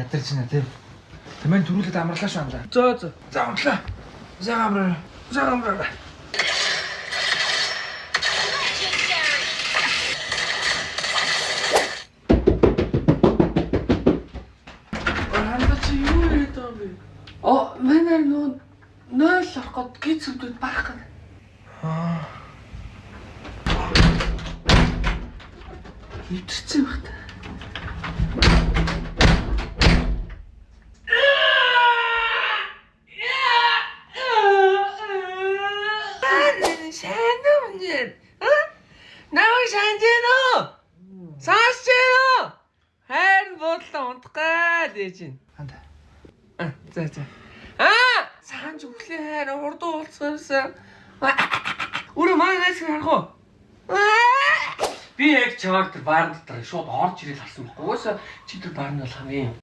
Ядарч байна тий. Тэмэн түрүүлээд амарлаа шүү андаа. За за. За унтлаа. Сайн амраа. Сайн амраа. Ханда чи юу яриад байгаа юм бэ? Оо, манай нөө 0 орох гээд гиз өвдөд барах гээд. Аа. Нэвтэрсэн байх та. Сайн уу? Намайг санаж байна уу? Сонсч байна уу? Хайр буудлаа унтах гал гэж байна. Ханда. А, за за. Аа, санаж өглөө хайр урд уулзсан. Өөрөө манай найз харах уу? Би яг чамайг тэр баарн дотор шууд орж ирэл харсан байхгүй. Угаасаа чи тэр баарн бол хамгийн